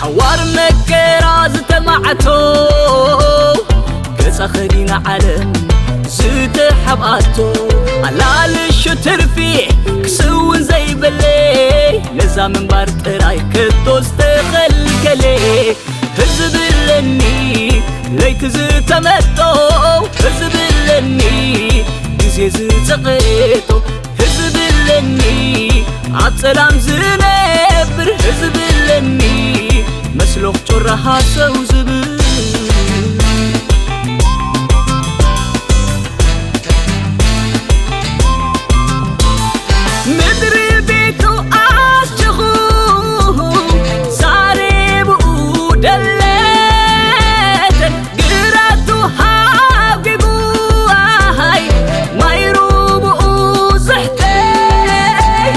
ሓዋር መከራ ዝተማዕቶ ገጻ ኸዲና ዓለም ዝተሓብኣቶ ኣላልሹ ትርፊ ክስውን ዘይበለ ነዛ ምንባር ጥራይ ከቶ ዝተኸልከለ ህዝቢ ኣለኒ ለይቲ ዝተመጦ ህዝቢ ኣለኒ ግዜ ዝጸቐጦ ህዝቢ ኣለኒ ኣብ ጸላም ዝነብር ህዝቢ ኣለኒ መስሎኽ ጮራ ሃሰው ዝብል ምድሪ ቤቱ ኣስችኹ ዛሬ ብኡ ደለት ግራቱ ሃጊጉ ኣሃይ ማይ ሩብኡ ዝሕተይ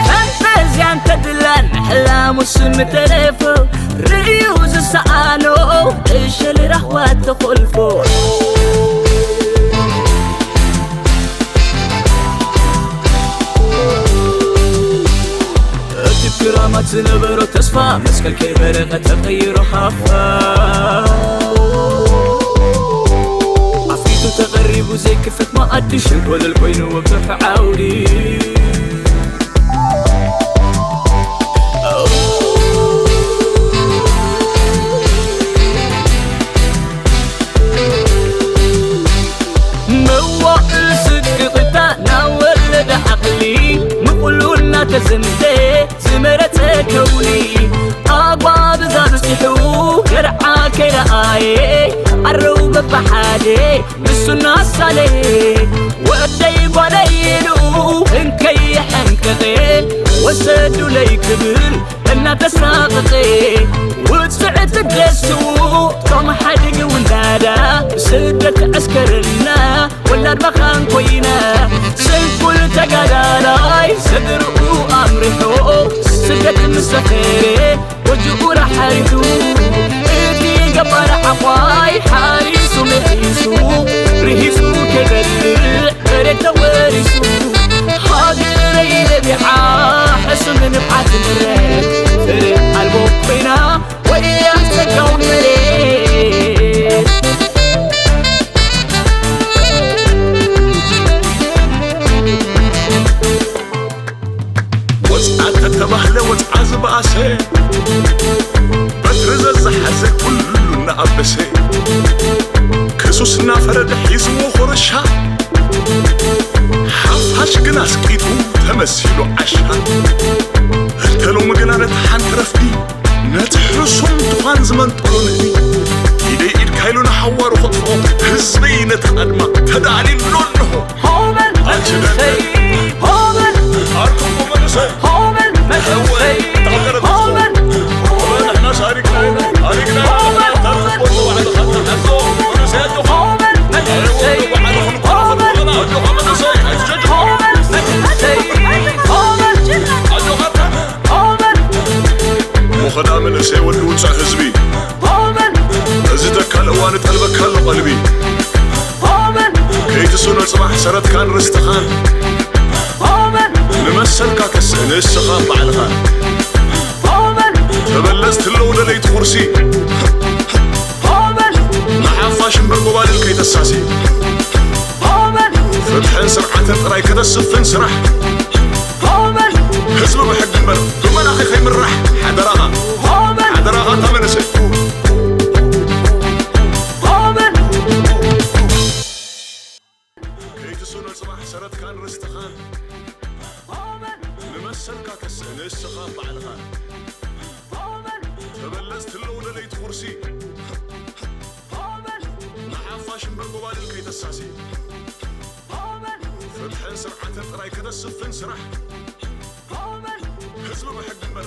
ፈንጠዝያን ተድላን ሕላሙ ስም ተረፎ ርእዩ ዝሰኣኖ እሸል ራህዋ ተኾልፎ እቲ ክራማት ዝነበሮ ተስፋ መስቀል ከይበረቐ ተቐይሮ ሃፋ ኣፍሪቱ ተቐሪቡ ዘይክፈት መኣዲ ሸንኮለል ኮይኑ ወብዝሑ ዓውዲ መዋእል ስቅቕታ ናወለደ ዓቕሊ ምቕሉና ተዘምተ ዝመረጸ ከውኒ ኣጓብዛ ብጺሑ ገርዓ ከይረኣየ ዓረው በብሓደ ንሱና ሳለ ወደይ ጓለይ ኢሉ እንከይሐንቀቐ ወሰዱለይ ክብል እናተሳቐቐ ውፅዕቲ ደስው ቶም ሓድግ ውላዳ ብስደት ዕስከርና ወላድ መኻን ኮይና ስንኩል ተጋዳላይ ሰድርኡ ኣምሪሑ ስደት ምሰኸረ ጎጆኡ ራሓሪቱ እቲ ገባር ዓቋይ ሓሪሱ መሊሱ ርሂጹ ከይበልዕ መሬት ተወሪሱ ሃገረይ ነቢዓ ሕሱም ንብዓት ንብረት ፍረ ኣልቦ ኮይና ወያ ጸጋው መሬት ወጽዓ ተተባህለ ወጽዓ ዝበኣሰ በትሪ ዘዝሓዘ ኩሉ እናኣበሰ ክሱስ እናፈረደ ሒዝዎ ኮረሻ ሓፋሽ ግን ኣስቂጡ ተመሲሉ ዓሻ እንተ ሎሚ ግና ነቲ ሓንቲ ረፍዲ ነቲ ሕሱም ትዃን ዝመንጠሎ ንእዲ ኢደይ ኢድካ ኢሉ ንሓዋሩ ከጥፍኦ ህዝበይ ነቲ ኣድማ ተዳሊሎ ኣለኹ ሆበል መንእሰይ ሆበል ኣርኩቡ መንእሰይ ሆበል መንእሰይ ሆበል ንሕና ሳሪቅና ኢና ኣሪቅና ሆበል መንእሰይ ሆበል መንእሰይ ሆበል መንእሰይ ሆበል እሞ ኸዳ መንእሰይ ወዲ ውፅዕ ህዝቢ ሆበል እዚ ተካል እዋን ጠልበካ ኣሎ ቀልቢ ሆበል ከይትስኖ ፅባሕ ሰረትካን ርስትኻን ሆበል ንመሰልካ ከስእ ንእስኻ ባዕልኻ ሆበል ተበለጽ ትለው ደለይቲ ኩርሲ ሆበል ንሓፋሽ እምበር ጎባልል ከይተሳሲ ሆበል ፍትሕን ስርዓትን ጥራይ ከተስፍን ስራሕ ሆበል ህዝቢ ብሕጊ እምበር ብመላኺ ከይምራሕ ሓደራኻ ሆበል ሓደራኻ እታ መንእሰይ ሆበል ከይትስኖ ጽባሕ ሰረትካን ርስትኻን ሆበል ንመሰልካ ከስእ ንእስኻ ባዕልኻ ሆበል ተበለጽ ትለው ደለይቲ ኩርሲ ኣሳሲ ፍትሕን ስርዓትን ጥራይ ከተስፍን ስራሕ። ህዝቢ ብሕጊ እምበር